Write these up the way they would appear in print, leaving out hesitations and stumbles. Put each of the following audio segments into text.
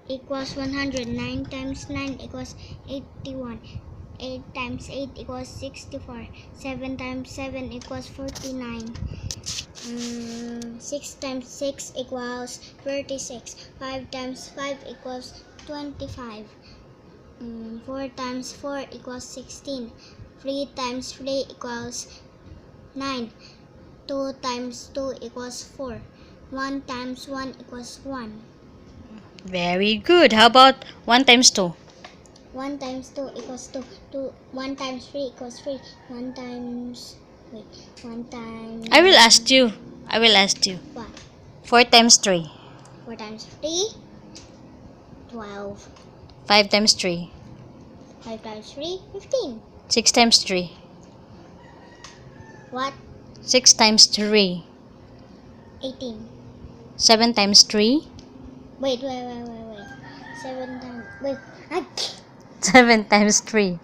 equals 100. 9 times 9 equals 81. 8 times 8 equals 64. 7 times 7 equals 49. 6 times 6 equals 36. 5 times 5 equals 25. 4 times 4 equals 16. 3 times 3 equals 9. 2 times 2 equals 4. 1 times 1 equals 1. Very good. How about 1 times 2? 1 times 2 equals 2. 1 times 3 equals 3. 1 times... Wait. 1 times... I will ask you. What? 4 times 3. 4 times 3? 12. 5 times 3. 5 times 3? 15. 6 times 3. What? 6 times 3. 18. 7 times 3. Wait. 7 times... Wait. 7 times 3.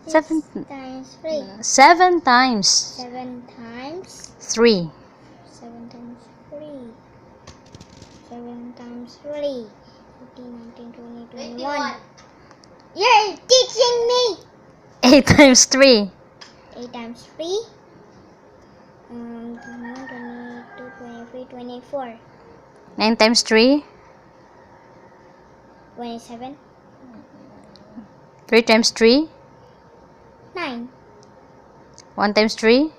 6 times 3. 7 times 7 times... 3. 7 times 3. 7 times 3. 15, 19, 20, 21. You're teaching me! 8 times 3. 8 times 3. 21, 22, 23, 24. 9 times 3. 27. 3 times 3. 9. 1 times 3.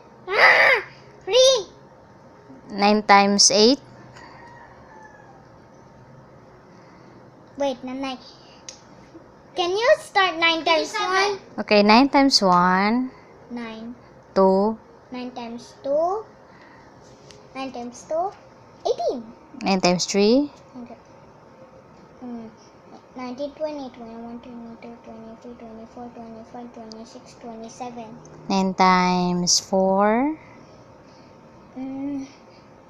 3. 9 times 8. Wait, 9. Can you start 9 times 1? Okay, 9 times 1. 9. 2. 9 times 2. 9 times 2. 18. 9 times 3. 19, 20, 21, 22, 23, 24, 25, 26, 27. 9 times 4.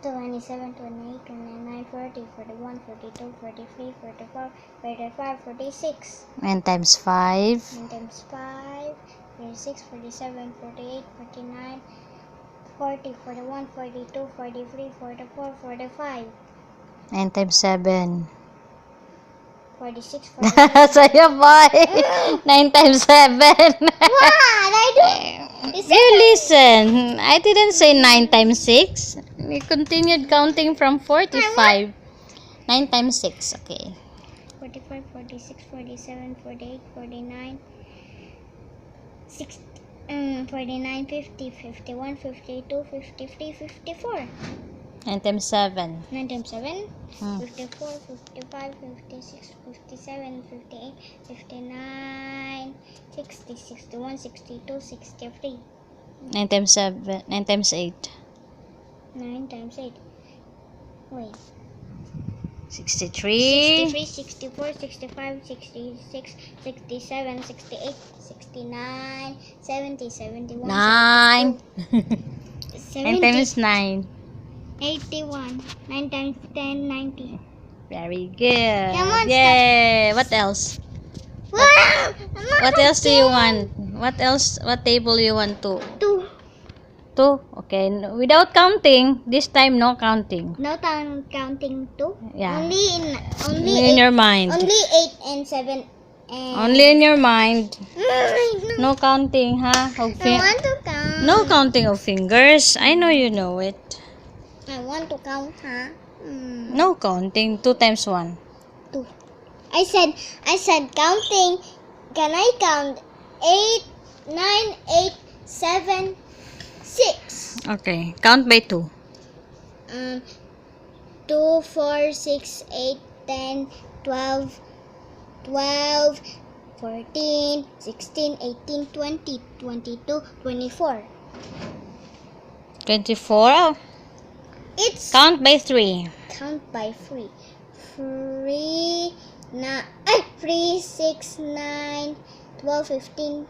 27, 28, 29, 40, 41, 42, 43, 44, 45, 46. 9 times 5. 9 times 5, 46, 47, 48, 49, 40, 41, 42, 43, 44, 45. 9 times 7. 46, 47. Saya boy. 9 times 7. What? I don't. You listen. I didn't say 9 times 6. We continued counting from 4 to 5. 9 times 6. Okay. 45, 46, 47, 48, 49, 60, 49, 50, 51, 52, 53, 54. 9 times 7. 9 times 7, Hmm. 54, 55, 56, 57, 58, 59, 60, 61, 62, 63. 9 times 7. 9 times 8. 9 times 8. Wait. 63. 63, 64, 65, 66, 67, 68, 69, 70, 71, 9. 72, 9 times 9. 81. 9 times 10, 90. Very good. Come on, Yay. What else? Wow! What else do you want? What else? What table you want to? 2. 2. Okay. Without counting. This time no counting. No counting 2. Yeah. Only In 8, your mind. only 8 and 7 and Only in your mind. No, No counting, ha? I want to count. No counting of fingers. I know you know it. I want to count, huh? No counting. 2 times 1. 2. I said counting. Can I count 8, 9, 8, 7, 6? Okay. Count by 2. 2, 4, 6, 8, 10, 12, 12, 14, 16, 18, 20, 22, 24. 24. Oh. It's Count by 3. count by 3. 3, 6, 9, 12, 15,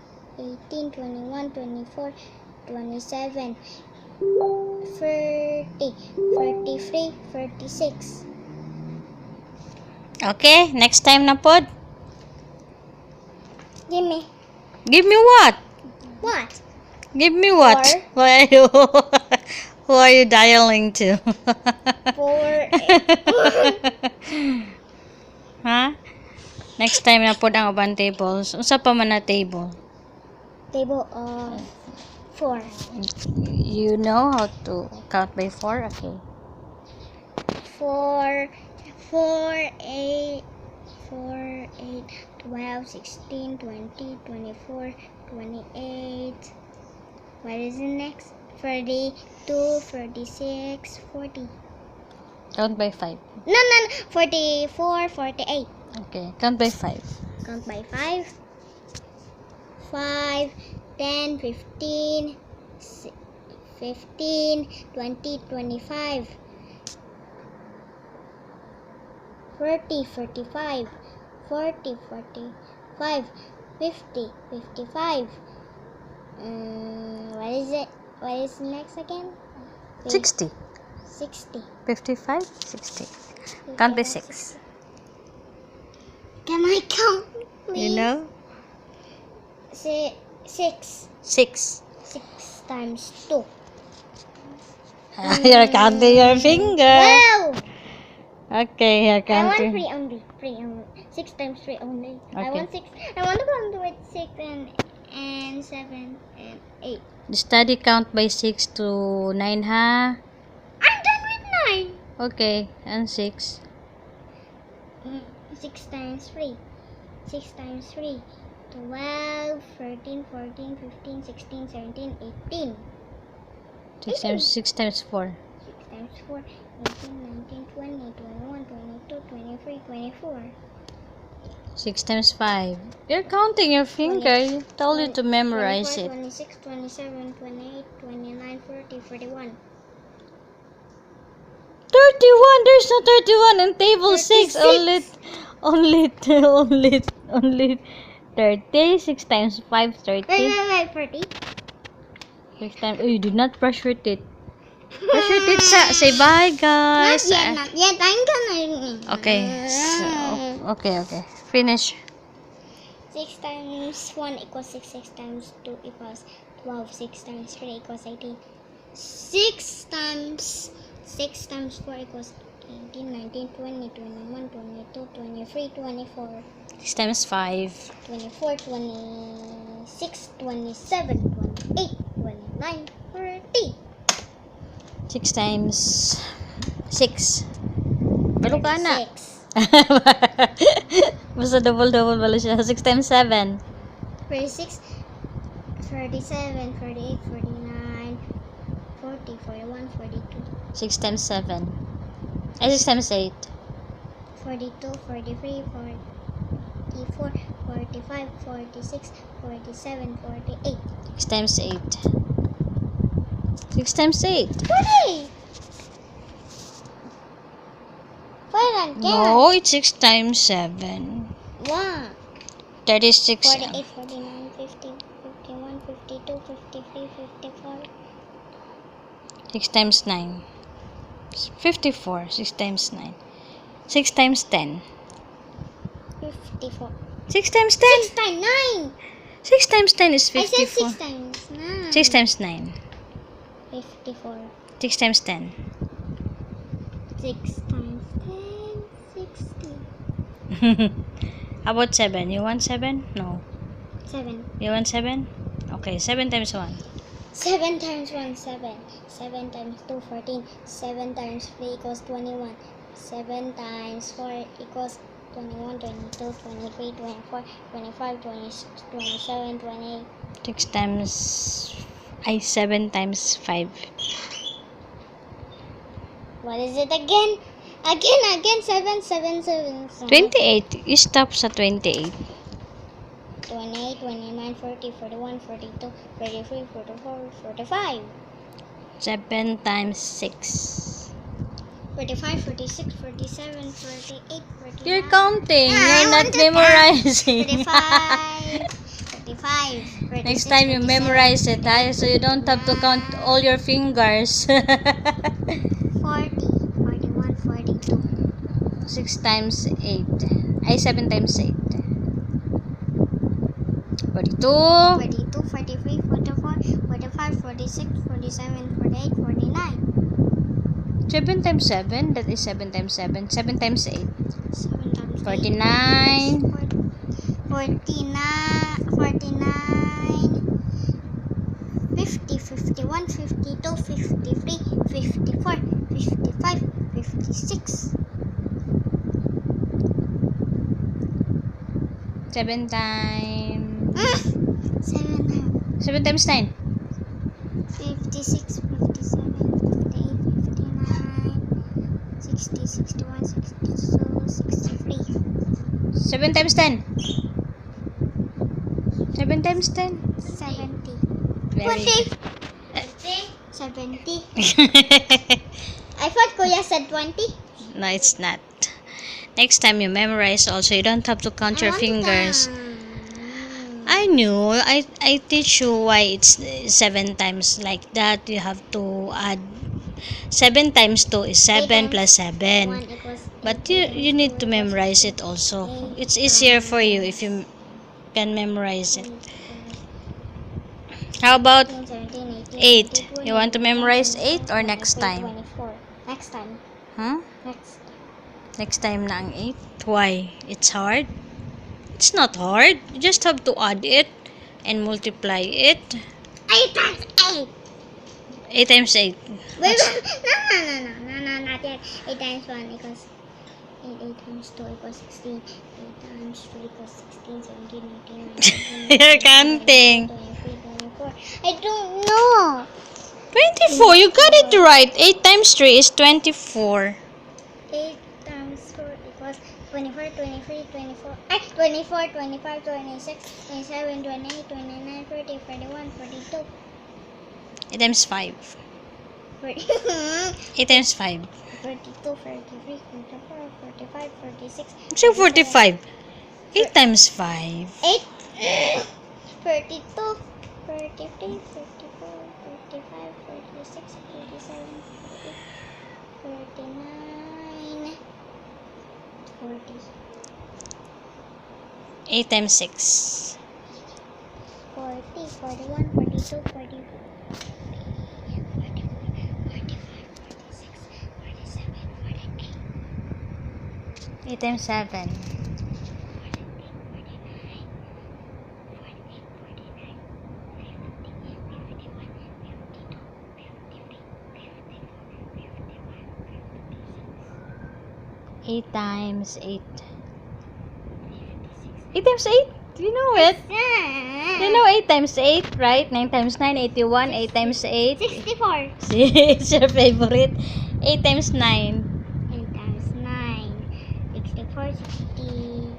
18, 21, 24, 27, 30, 43, 46. Okay. Next time na pod. Give me. Give me what? What? Give me what? 4. Who are you? Who are you dialing to? 4. Ha? Next time na po ang ubang tables. Unsa pa man na table? Table of 4. You know how to count by 4? Okay. 4, 8, 12, 16, 20, 24, 28. What is the next? 32, 36, 40. Count by 5. No, 44, 48. Okay. Count by 5. Count by 5. 5, 10, 15, 15, 20, 25. 40, 45, 40, 45, 50, 55. What is it? What is next again? 60. 60. 55, 60. Count by 6. Can I count, please? You know? 6. 6. 6 times 2. You're counting your finger. Wow! Okay, you're I want counting. 3 only. 3 only. 6 times 3 only. I Okay. want 6. I want to count with 6 and 7 and 8. Study count by 6 to 9, ha? I'm done with 9. Okay, and 6. 6 times 3. 6 times 3. 12, 13, 14, 15, 16, 17, 18. 6 times 4. 6 times 4. 18, 19, 20, 21, 22, 23, 24. 6 times 5. You're counting your finger. I told you to memorize 24, it. 26, 27, 28, 29, 30, 41. 31. There's no 31 in table 6. 36. Only 30. 6 times 5, 30. Wait, 40. 6 times. Oh, you did not brush your teeth. Brush your teeth. Say bye, guys. Not yet. I'm gonna. Okay. Okay. Finish. 6 times 1 equals 6. 6 times 2 equals 12. 6 times 3 equals 18. 6 times 4 equals 18, 19, 20, 21, 22, 23, 24. 6 times 5. 24, 26, 27, 28, 29, 30. 6 times 6. Balo ka na. 36. Basta double balo siya. 6 times 7. 36, 37, 38, 49, 40, 41, 42. 6 times 7. Ay, 6 times 8. 42, 43, 44, 45, 46, 47, 48. 6 times 8. 6 times 8. 40! Why not No, it's 6 times 7. 1. 36. 48, 49, 50, 51, 52, 53, 54. 6 times 9. 54. 6 times 9. 6 times 10. 54. 6 times 10. 6 times 9! 6 times 10 is I said 54. 6 times 9. 6 times 9. 54. 6 times 10. 6 times 10, 60. How about 7? You want 7? No. 7. You want 7? Okay, 7 times 1. 7 times 1, 7. 7 times 2, 14. 7 times 3 equals 21. 7 times 4 equals 21, 22, 23, 24, 25, 26, 27, 28. 6 times... 7 times 5. What is it again? Again, 7, 7, 7. 28. You stop sa 28. 28, 29, 40, 41, 42, 43, 44, 45. 7 times 6. 45, 46, 47, 48, 49. You're counting. I You're not want to memorizing. 35, 35, 36, Next time you 37. memorize it, ha? So you don't have to count all your fingers. 40, 41, 42. 6 times 8. 7 times 8. 42. 42, 43, 44, 45, 46, 47, 48, 49. 7 times 7. That is 7 times 7. 7 times 8. 7 times 49. 50, 51, 52, 53, 54, 55, 56. 7 times. 7 7 times 9. 56, 57, 58, 59, 60, 61, 62, 63. 7 times 10. 7 times 10. 70. Very 20. 70. I thought Kuya said 20. No, it's not. Next time you memorize also, you don't have to count your fingers. I knew. I teach you why it's 7 times like that. You have to add 7 times 2 is 7 plus 7. But you need to memorize it also. It's easier for you if you can memorize it. How about 8? You want to memorize 8 or next time? 24. Next time. Huh? Next. Next time na ang 8? Why? It's hard? It's not hard. You just have to add it and multiply it. 8 times 8. 8 times 8. Wait, no, not yet. 8 times 1 equals 8. 8 times 2 equals 16. 8 times 3 equals 16, 17, 18, 19, You're counting. 23, 24. I don't know. 24. You got it right. 8 times 3 is 24. 8 times 4 equals 24, 23, 24. 24, 25, 26, 27, 28, 29, 30, 41, 42. 8 times 5. 40. 8 times 5. 42, 43, 44, 45, 46. So 45. 8 times 5. 8. 42, 43, 44, 45, 46, 47, 48, 49, 40. 8 times 6. 40, 41, 42, 40, 8 times 7. 8 times 8. 8 times 8? Do you know it? You know 8 times 8, right? 9 times 9, 81. 8 times 8. 64. See, it's your favorite. 8 times 9. 8 times 9. 64, 60,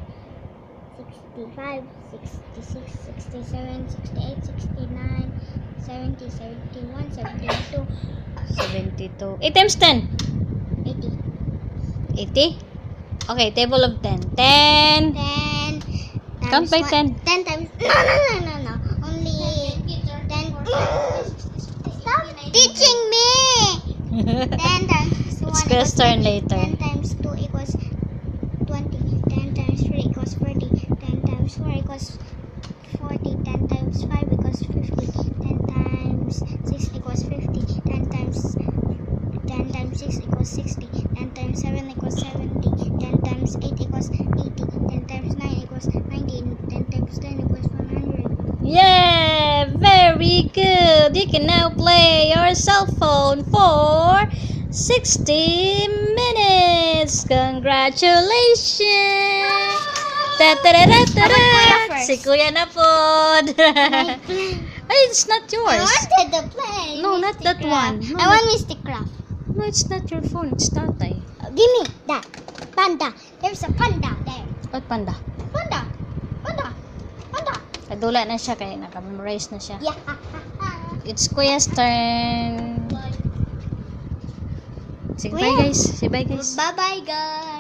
65, 66, 67, 68, 69, 70, 71, 72. 72. 8 times 10. 80. 80? Okay, table of 10. 10. 10. Count by 10. 10 times. No. Only 10. Stop teaching me. 10 times 1 It's equals Chris' turn 10. later. 10 times 2 equals 20. 10 times 3 equals 40. 10 times 4 equals 40. 10 times 5 equals 50. 10 times 6 equals 50. 10 times 6 equals 60. 10 times 7 equals 70. 10 times 8 equals 80. 10 times 9 equals 90. 10 times 10 equals 100. Yeah, very good. You can now play your cell phone for 60 minutes. Congratulations! Ta-ta-da-da-da-da. Si Kuya na po. Ay, it's not I yours. wanted the plane. No, not that one. No, I want Mystic Craft. No, it's not your phone. It's tatay. Give me that. Panda. There's a panda there. What panda? Panda. Panda. Panda. Kadula na siya kaya naka-memorize na siya. Yeah. It's Kuya's turn. Sige, bye Kuya. guys. Say bye guys. Bye-bye, guys.